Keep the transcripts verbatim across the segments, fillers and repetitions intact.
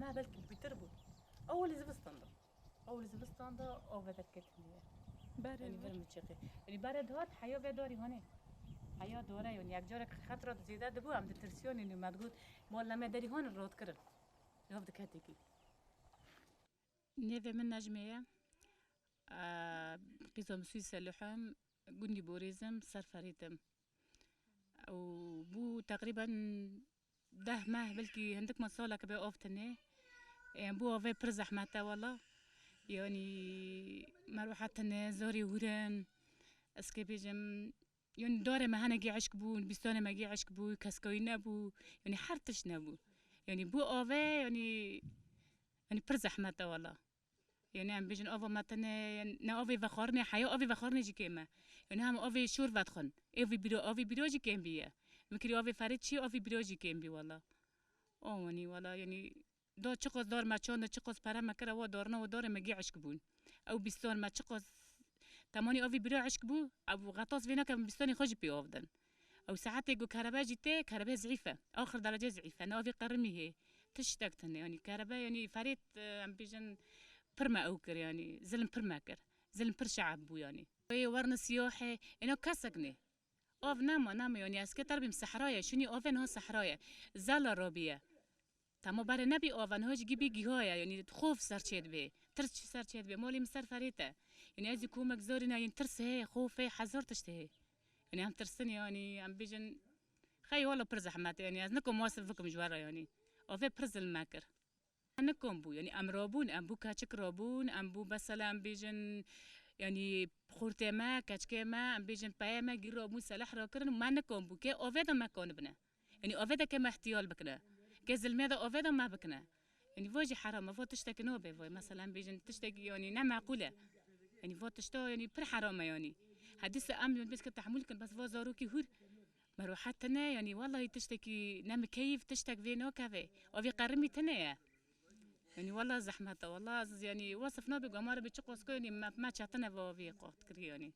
Me belkî bîtir bû. Ew li zivistan de. Ew li zivistan de ava derketiniye. Berê Yanî vir. vir miçiqê. Yanî berê dihat heya vê darî hane. Heya dore yanî yek carek xetra zêde dibû em ditirsiyon yanî me digot mol leme derî hane rot kirin. Nav diketekî. Nêvê min Necmê ye. Eee, qîza Misûyî Selûhem, gundî Borêzim, ser Ferît im. Û bû teqrîben deh meh, belkî hindik meh salek be av tine. Ê, bû avê pir zehmet e wela. Yanî merwehet tine, zorî hûr in. Ez kê bêjim, yanî darê me hinekî eşk bû, bîstanê me gî eşk bû, keskayî nebû, yanî her tişt nebû. Yanî bû avê, yanî, yanî pir zehmet e wela. Yanî em bêjin ava me tine, ne avê vexwarinê heya, avê vexwarinê jî kêm e. Yanî hem avê şor vedixwin. Avê bîro, avê bîro jî kêm bîye. Min kirî avê Ferît çi, avê bîro jî kêm bî wela. O wanî wela, yanî da çiqas dar me çanda, çiqas pere me kira, wa darna, wa darê me gî eşk bûn. Ew bîstan me çiqas temanî avî bira eşk bû, ew xetas vê nake, em bîstanê xwe jî pê av din. Ew saetê ku kerebe jî tê, kerebe zîf e. Axir derece zîf e. Ne avî qerimî hê. Tiştek tune, yanî kerebe, yanî Ferêt, e, em bêjin, pir me ew kir, yanî zilm pir me kir. Zilm pir şeab bû, yanî. Wê werni siyahê, êna kesek nê. Av nema, nema, yanî ez kê terbîm sehra ye, şûnî avê niha sehra ye. Zala rabî ye. Tema berê nebî ava, niha jî gî bî gîha ye, yanî xof ser çê dibê, tirs çi ser çê dibê, malê min ser Ferêt e. Yanî ez jî komek zorî ne, yanî tirs heye, xof heye, hezar tişt heye. Yanî em tirsin, yanî em bêjin, xey wela pir zehmet e, yanî ez nikom wasif bikim ji we re, yanî avê pir zilm me kir. Nikom bû, yanî em rabûn, em bû keçik rabûn, em bû mesela em bêjin, yanî xortê me, keçikê me, em bêjin peyê me, gî rabûn, seleh rakirin û me nikom bû, kê avê de me kanibine. Yanî avê de kê me ihtiyal bikine. Kê zilmê de avê de me bikine. Yanî vo jî heram e, vo tiştekî nobe vo. Mesela em bêjin tiştekî yanî ne meqûl e. Yanî vo tişta yanî pir heram e yanî. Hedîse em yanî bes ke tehmûl kin, bes vo zarokî hûr merohet tine, yanî wellahî tiştekî ne mikeyîf, tiştek vê nakeve. Avî qerimî tine ye. Yanî wella zehmet e, wella ez yanî wasif nabe ku ma re bi çi qos ku yanî me, me çetin e vo avî qot kiriye yanî.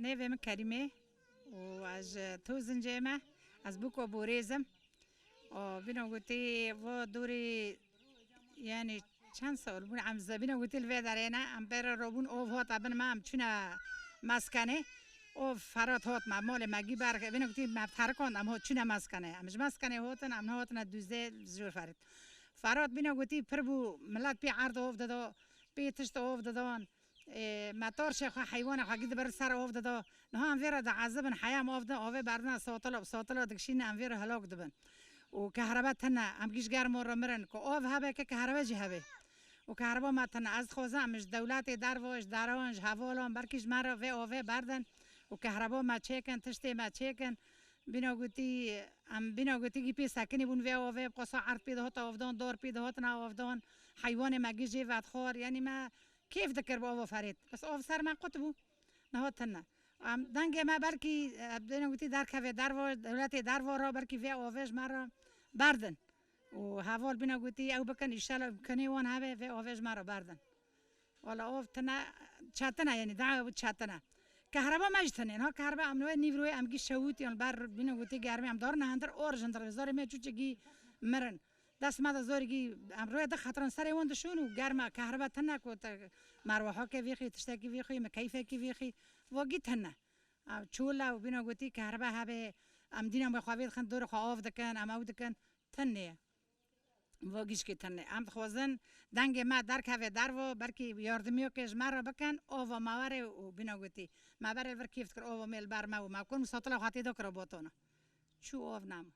Nêvê min Kerîmê û ez ji Tozincê me. Ez bûko Borêz im. Û bîno gotî vo dûrî, yanî çend sal bûn em ze-, bîno gotî li vê derê ne, em bêre robûn ov hate bin me, em çûne meskenê. Ov Ferhat hat me, malê me gî berxe, bîno gotî me terikand, em hot çûne meskenê. Em ji meskenê hotin, em nehatine dûzê li jor Ferît. Ferhat bîno gotî pir bû, milet pê erd ov dida, pê tişt ov didan. Ê, me tarşê xwe, heywanê xwe gî dibir ser av dida. Niha em vê re diezibin, heya em av didin, avê berdine satila, bi satila dikişînin, em vê re helak dibin. Û kehrebe tune, em gî ji germo re mirin. Ku av hebe, ke kehrebe jî hebe. Û kehreba me tune. Ez dixwazim em ji dewletê derve, ji derewan, ji hevalan, belkî ji me re vê avê berdin. Û kehreba me çêkin, tiştê me çêkin. Bîna gotî, em bîna gotî gî pê sekinî bûn vê avê, bi qasa erd pê dihata avdan, dar pê dihatina avdan. Heywanê me gî jê vedixwar. Yanî me kêf dikir bi ava Ferêt. Bes av ser me qut bû. Niha tune. Em, dengê me belkî, e, bêne gotî derkeve derva, dewletê derva re, belkî vê avê ji me re berdin. Û heval bîne gotî ew bikin, înşallah imkanê wan hebe, vê avê ji me re berdin. Wala av tune, çetin e, yanî, daha çetin e. Kehreba me jî tune. Niha kehreba em wê nîvroyê em gî şewitiyan ber bîne gotî germê em darine hindir, or ji hindir zarê me çûçe gî mirin. Dest me de zorî gî, em rûyê di xetirin serê wan dişon û germa kehreba tune ku te merwehakê vêxî, tiştekî vêxî, mikeyfekî vêxî, va gî tune. Em çol e û bîna gotî kehreba hebe, em dîna me xwe vê dixin, dorê xwe av dikin, em ew dikin, tune ye. Va gîşkê tune. Em dixwazin dengê me derkeve derva, belkî yardimiyokê ji me re bikin, ava me were û bîna gotî. Me berê vir kêf dikir, ava me li ber me û me kur, misatila xwe tê de kira botona. Çû av nema.